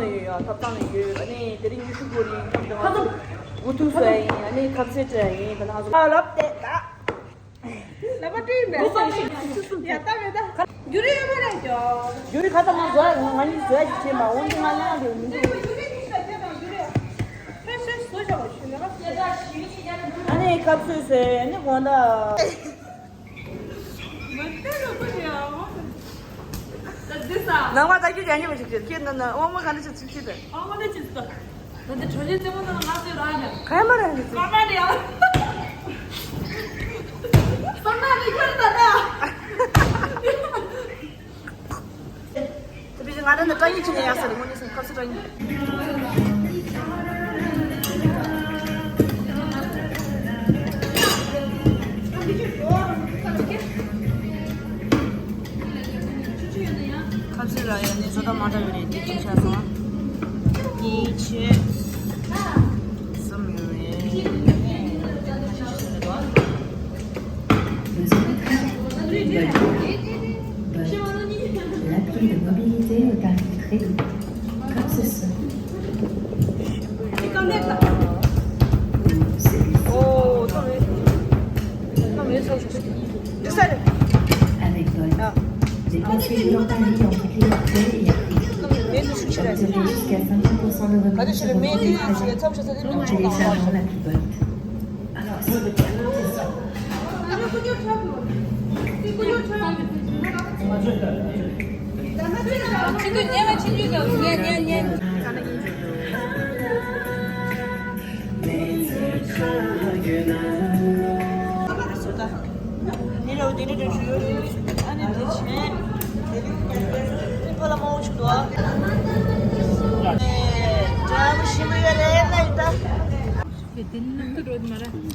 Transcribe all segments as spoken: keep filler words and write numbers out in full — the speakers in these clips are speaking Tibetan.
ཡོད་ཡ། ཐབ་ཚང་ནས་ཡོད། ཨ་ནི་དེ་རིང་ཉི་ཤུ་དགུ་རིང་ཁྱོད་ཚོ་དགུ་ཐུག་བཟོ་ཡ་ཡིན། ཨ་ནི་ཁ་ཟས་སྤྲད་ཡ་ཡིན། ད་ནང་ཚོ་ཨ་ལབ་དེ་ད། ལབ་པ་སྤྲད་ཡིན་པས། ཡ་ད་མེད་ད། རྒྱུ་རེ་ཡོད་མ་རེད་ཀྱོ། རྒྱུ་རེ་ཁ་ཚང་མ་བཟོ་ཡ་ཡིན། ང་གཉིས་བཟོ་ཡ་ཞིག་བྱེད་མ་འོང་དེ་ང་ལ་འདི་མི་འདུག་རྒྱུ་རེ་གཉིས་ལ་བྱེད་དང་རྒྱུ་རེ། ཕལ་ཆེར་བཟོ་བྱ་བ་ཞུ་ལས་ཀ་བྱེད། ཨ་ནི་ཁ་ཟས་ཟས་ཨ་ནི་དགོང་དག་ནང་པ་ལྟ་རྒྱུ་ཡང་ཉེ་བ་ཞིག་ཁྱེད་ནང་ན་དབང་མོ་ག་འདྲ་ཞིག་ཚུལ་ཁྱེད་དེ། དབང་མོ་འདི་ཅི་ཟེར། ང་འདི་གྲོ་ཞིབ་རྩེ་མོ་ནང་ང་ཚོའི་རང་ཡང་། ག་ཡ་མ་རང་ཡང་ཚུལ། ཀརྨ་འདི་ཡང་། བསམ་ན་འདི་ཁྱོད་ད་ད། དེ་བཞིན་ང་རང་ནི་སྐྲ་ཡིག་ཅི་ནས་ཡག་ས་རེད། དངོས་གནས་སེམས་ཁ་སུ་སྐྲ་ཡིག་ཁ་ཚིག་ལ་ཡང་ནི་བཟོ་ལྟ་མ་འདྲ་བའི་རེད། དེ་ཅིག་ཆགས་སོང་། གཉིས་ཆེ་གསུམ་ཡོད་རེད། Vous êtes à Bud. Bud, l'appli de mobilité au tarif très doux. Comme ceci. Avec Bud, dépensez vos locales en toute liberté et à prix. Obtenez jusqu'à cinquante pour cent de remise sur votre premier trajet en téléchargeant l'appli Bud.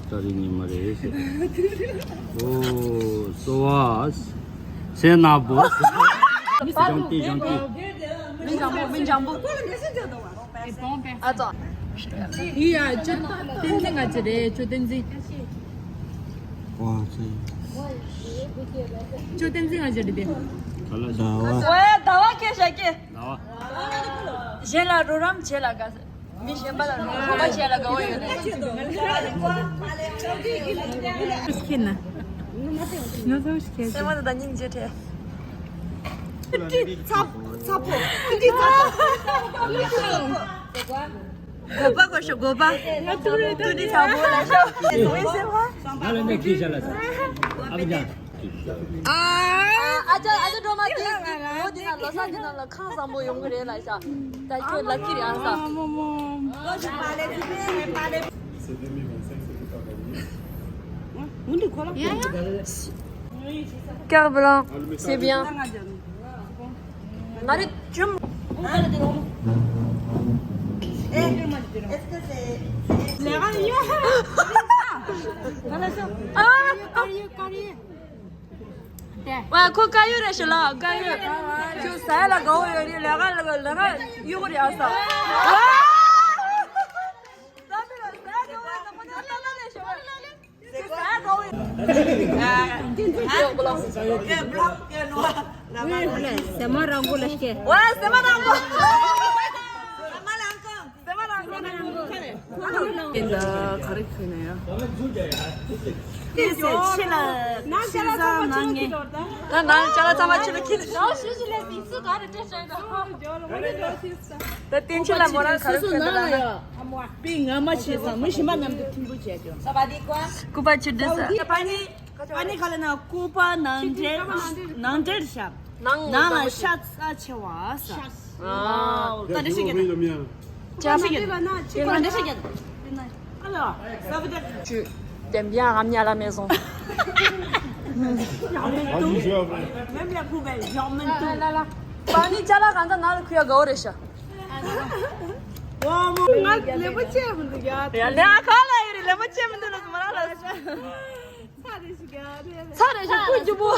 ད་རིང་ཉི་མ་རེད། ཨོ། སོ་བ། སེ་ན་བོ། ཞང་ཏི་ཞང་ཏི། མི་འཇམ་པོ་མི་འཇམ་པོ། ཨ་ཙོ། ཡི་ཡ་ཅོ་བསྟན་འཛིན་ང་ཅི་རེད། ཅོ་བསྟན་འཛིན། ཅོ་བསྟན་འཛིན་ང་ཅི་རེད་དེ། ཟླ་བ། ཟླ་བ་ཁྱེད་ཞག་གི། ཟླ་བ། གཞན་ལ་རོགས་རམ་བྱེད་ལ་དགའ། མི་གཞན་པ་ལ་རོགས་རམ་བྱེད་ལ་དགའ་བོ་ཡོད་རེད། ཁྱེད་ན། ང་ཚོ་ཤི་ཁྱེད། སེམས་པ་དང་ད་སྙིང་རྗེ་ཁྲེལ། ཏི་ཚ་ཚ་པོ། ཏི་ཚ་པོ། དགོས་པ་དགོས་ཤོག་དགོས་པ། ང་ཏུ་རེ་ཏུ་ནི་ཚ་པོ་ལ་ཤོག་ཨེ་སེམས་པ། ང་ལ་འདི་ཁྱེད་ཤ་ལ་ས། ཨ་བི་ཇ། ཨ་ཨ་ཅག་ཨ་ཅག་སྒྲོལ་མ་དེ་ལོ་འདི་ན་ལོ་གསར་འདི་ན་ལ་ཁང་བཟང་པོ་ཡོང་གི་རེད་ལ་ཤག་ད་ཁྱོད་ལབ་ཀྱི་རེད་ཨ་ས། C'est deux mille vingt-cinq, c'est tout à fait. Carte blanche, c'est bien. Marie, tu veux. Est-ce que c'est. ཨ། ཨ། ཁོ་དཀར་ཡོལ་རེད་ཤག་ལ། དཀར་ཡོལ། ཁྱོད་ཟ་ཡ་ལ་དགའ་བོ་ཡོད་རེད། ལས་ཀ་ལས་ཀ་ལས་ཀ་གཡུག་གི་རེད་ཨ་ས། ཟ་མི་ལ་ཟ་ཡ་དགའ་བོ་ཡོད་ན་ཁོ་ན་ལ་ལ་ལས་ཤོག་ཟ་ཡ་དགའ་བོ་ཡོད། ཟེ་མ་རང་གོ་ལ་སྐྱེ། ཝ་ཟེ་མ་རང་གོ། ཟེ་མ་རང་གོ། དེ་ལ་ག་རེ་ཁྱོད་ན་ཡ། དེ་ཟེར་ཕྱི་ལ་ཕྱི་ཟ་ནང་ངེ། ད་ནང་ཅ་ལག་ཚང་མ་ཕྱི་ལ་ཁྱེར། ནང་ཞུ་ཞུ་ལས་སི་སུ་ག་རེ་སྤྲད་བྱས་ད། ད་བསྟན་ཆོས་ལ་མོ་རང་ག་རེ་ཁྱོད་ན་ལ་ཡ། པི་ང་མ་བྱས་ཙང་མི་གཞན་པ་རྣམས་ཀྱི་ཐིམ་པོ་བྱས་ཀྱང་། སྐུ་པར་ཕྱིར་འདྲི་ས། པ་ནི། པ་ནི་ག་ལ་ན་སྐུ་པར་ནང་འདྲེན། ནང་འདྲེན་ཤག་ནང་ལ་ཤ་རྩ་ཆེ་བ་ས། ཨ། ད་འདྲ་ཞིག་གི་ཅག་ཞིག་གི་ཅག་ཞིག་གི་ཨ་ལ། བདེན་པའི་ཨ་མྱ་ལ་མེ་སོང་། Même la poubelle, genre, même tout. པ་ནི་ཅ་ལག་གང་ད་ན་ལ་ཁུ་ཡ་གའོ་རེ་ཤ། ང་ལེ་མོ་ཆེ་མི་འདུག་ཡ། ཡ་ལེ་ཨ་ཁ་ལ་ཡི་རི་ལེ་མོ་ཆེ་མི་འདུག་ལ་མ་ལ་ལ། ཚ་རེ་ཤི་ག་རེ་ཚ་རེ་ཤི་ཀུ་ཅི་པོ།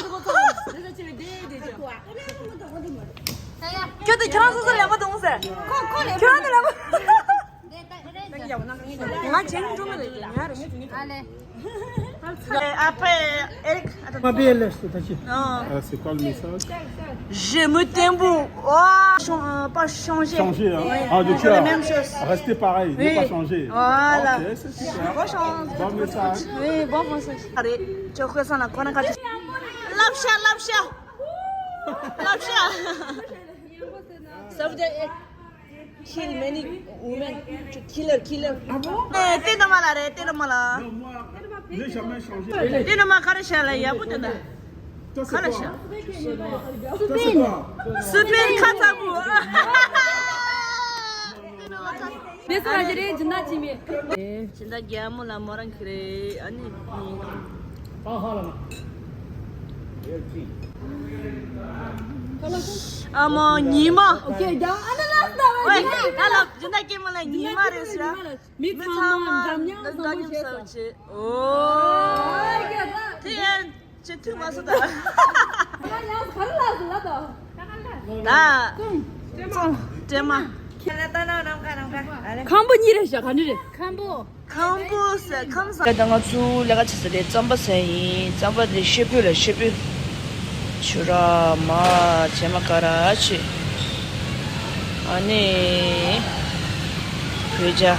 ཁྱོད་དེ་ཁྱོད་སོ་སོ་ལེ་མོ་དུང་ཟེར། ཁྱོད་དེ་ལེ་མོ། ང་ཅན་འགྲོ་མི་རེད། ང་རེད། ཨ་ལེ། Après, Eric, attends. Pas bien, là, c'est facile. Non. Ah, c'est quoi le message? Je me temo. Oh, chan- euh, pas changer. Changer, hein? Oui, ah, de cœur. La même chose. Rester pareil, oui, ne pas changer. Voilà. Ok, c'est super. Bon chance. Bon message. Oui, bon message. Allez, tu reçois la corona. Lapsha, lapsha. Lapsha. Ça veut dire, eh, kill many women. Killer, killer. Ah bon? Eh, t'es normal, arrête, t'es normal. Non, moi, ne jamais changer. T'es normal, carrément, là, y a pas de. Toi, c'est quoi? Toi, c'est quoi? Super, katabu. Message རེད། སྦྱིན་བདག་ཅི་མེད། སྦྱིན་བདག་རྒྱལ་མོ་ལ་མོ་རང་གི་རེད། ཨ་ནི། ཨ་མ་ཉི་མ། ཨོ་ཁེ། ཡ་ཨ་ན་ལ་ད་ཝེ། ད་ལ་སྦྱིན་བདག་རྒྱལ་མོ་ལ་ཉི་མ་རེད་ཟེར། མི་ཚང་མ་འདྲ་མཉམ་བཟང་པོ་བྱས་སོང་། ཨོ། དེ་ཡང་ཅི་ཐུབ་མ་སོང་ད། ཡང་ག་རེ་ལབ་སོང་ལབ་དང་། ད། ཙོང་། ཙོང་། སྲན་མ། ཁམ་བུ་གཉིས་རེད་ཤག་ག་འདྲ་རེད། ཁམ་བུ། ཁམ་བུ་ཟེར་ཁམ་བཟང་། ད་ང་ཚོ་ལས་ཀ་བྱེད་ས་དེ་རྩམ་པ་ཟ་ཡིན། རྩམ་པ་དེ་ཤེ་པུ་ལ་ཤེ་པུ། ཆུ་ར་མ་བྱེ་མ་ཀ་ར་ཆུ། ཨ་ནི། བོད་ཇ།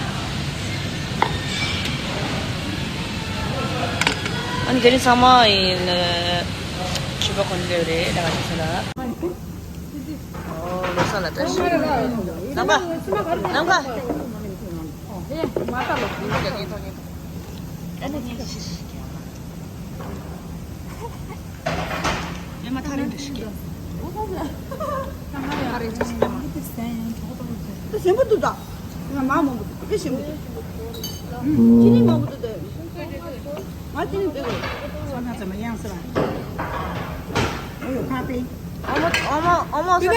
ཨ་ནི་དེ་རིང་ཚང་མ་ཡིན། ཕྱུ་པ་གོན་ལེ་རེད་ད་ག་ཚོད་ལ། ཨོ་ལོ་གསར་ལ་བཀྲ་ཤིས། ནམ་མཁའ། ནམ་མཁའ། ཨེ་མ་ཀ་ལོ། ཨ་ནི་ཉིན་ཤིག་ཨེ་མ་ཐག་རིང་དུ་ཞིག་གི། ཐག་རིང་དུ་ཞིག་ཨེ་མ། དེ་ཞིམ་པོ་འདུག་ད། ང་མ་མང་པོ་འདུག་དེ་ཞིམ་པོ་འདུག་ཅི་ནི་མང་པོ་འདུག་དེ། ང་ཅི་ནི་འདུག་ས་ན་ཚ་མ་ཡང་ས་ལ། ཨོ་ཡོ་ཁ་པེ། ཨོ་མོ་ཨོ་མོ་ཨོ་མོ་ས་ས།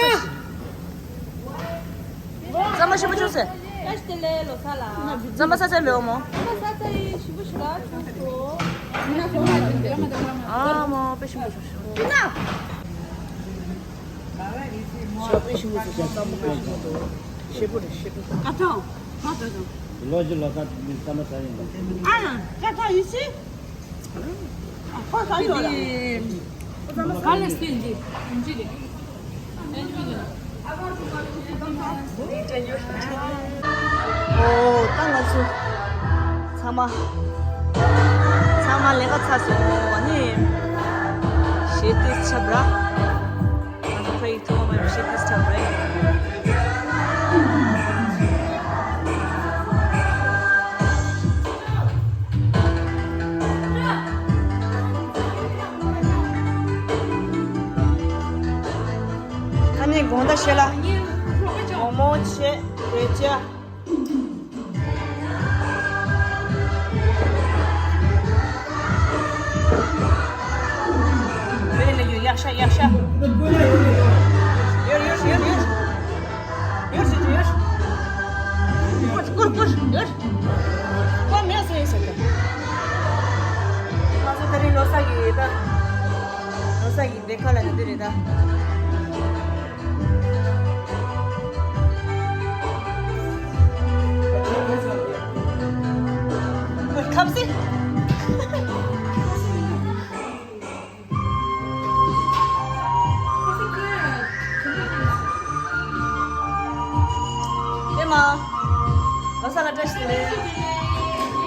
རྩམ་པ་ཞིམ་པོ་བྱུང་ཟེར། བཀྲ་ཤིས་བདེ་ལེགས་ལོ་གསར་ལ། རྩམ་པ་ས་ས་ལེའོ་མོ། རྩམ་པ་ས་ས་ཡི་ཞིམ་པོ་ཞིག་ལ་བྱུང་སོ། ཨ་མོ་དཔེ་ཞིམ་པོ་བྱུང་སོ། ཞོགས་པའི་ཞིམ་པོ་ཟེར་ཞིང་རྩམ་པ་དཔེ་ཞིམ་པོ་འདུག་ཤེས་པོ་རེད་ཤེས་པོ། ཀ་ཐོང་། ཧ་ད་དང་། ལོ་གཞི་ལོ་གསར་རྩམ་པ་ཟ་ཡིན་པ། ཨ་ཡ་ཀ་ཐོང་ཡིན་སྲིད། ཨ་ཁོ་ཟ་ཡོད་ལ། ག་ལ་སྲིད་འདི་འདི་རེད། ཨོ་ད་ང་ཚོ་ཚང་མ་ཚང་མ་ལས་ཀ་ཚར་སོང་། ཨ་ནི་ཞེ་དུས་ཆབ་ར། ང་ཚོ་ཕ་ཡིག་ཐུག་མ་མ་ཞེ་དུས་ཆབ་ར། ཨ་ནི་དགོང་དག་ཤོད་ལ། མོག་མོག་བྱས་བོད་ཇ། བོད་ལ་ཡོད་ཡག་ཤ་ཡག་ཤ། ཡོད་ཡོད་ཡོད་ཡོད། ཡོད་ཟེར་གྱི་ཡོད། སྐུར་སྐུར་ཡོད། ཁོ་མེད་ཟེར་ཟེར་གི། ང་ཚོ་དེ་རིང་ལོ་གསར་གྱི་ད། ལོ་གསར་གྱི་འདི་ཁ་ལ་ནི་འདི་རེད་ད། ཁབ་སི། ཨེ་མ། ལོ་གསར་ལ་བཀྲ་ཤིས་བདེ་ལེགས།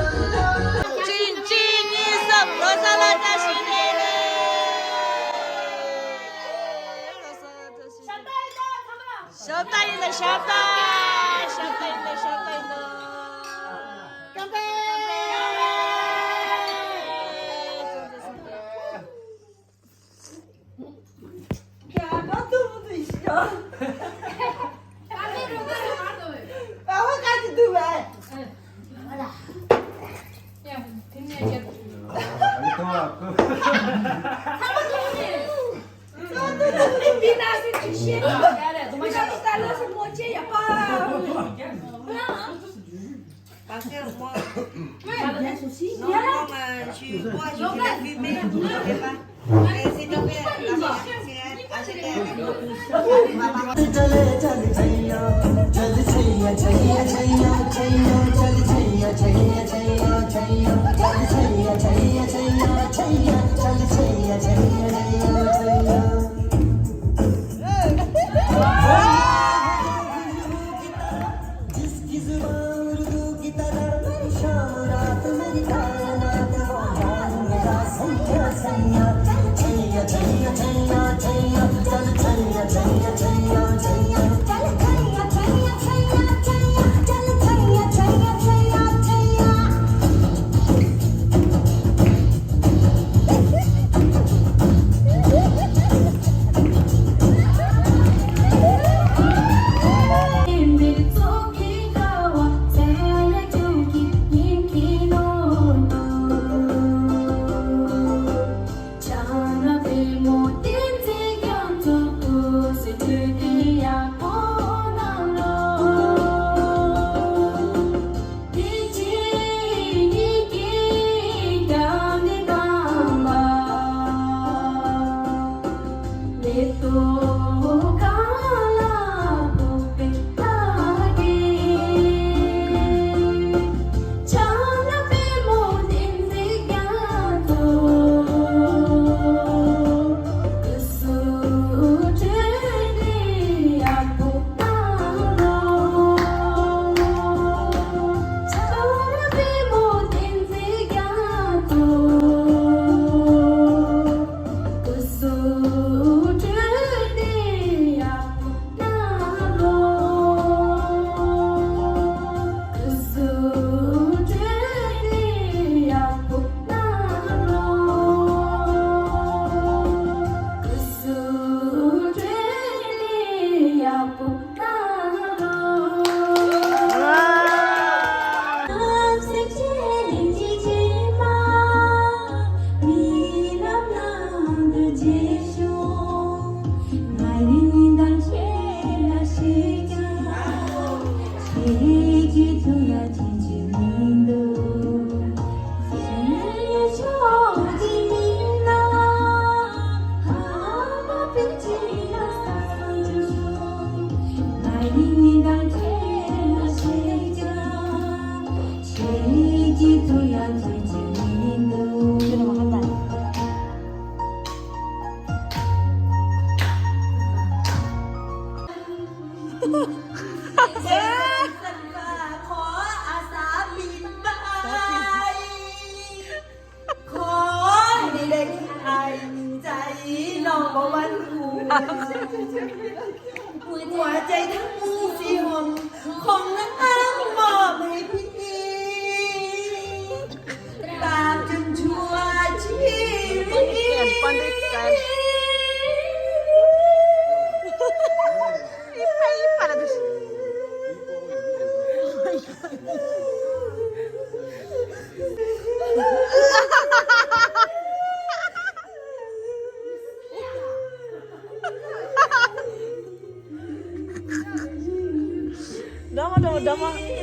གཅིག་གཅིག་གཉིས་གསུམ། ལོ་གསར་ལ་བཀྲ་ཤིས་བདེ་ལེགས། ལོ་གསར་ལ་བཀྲ་ཤིས་བདེ་ལེགས། ཞབས་ཏ་ཡིན་ད་ཞབས་ཏ། ཞབས་ཏ་ཡིན་ད་ཞབས་ཏ་ཡིན་ད། ཀམ་པེ། ཀམ་པེ། Parce que moi, non, moi, je, moi, je vais filmer, je ne vais pas. Mais s'il te plaît, la mère, c'est elle, achète avec nous. འདྲ་མ་འདྲ་མ་འདྲ་མ།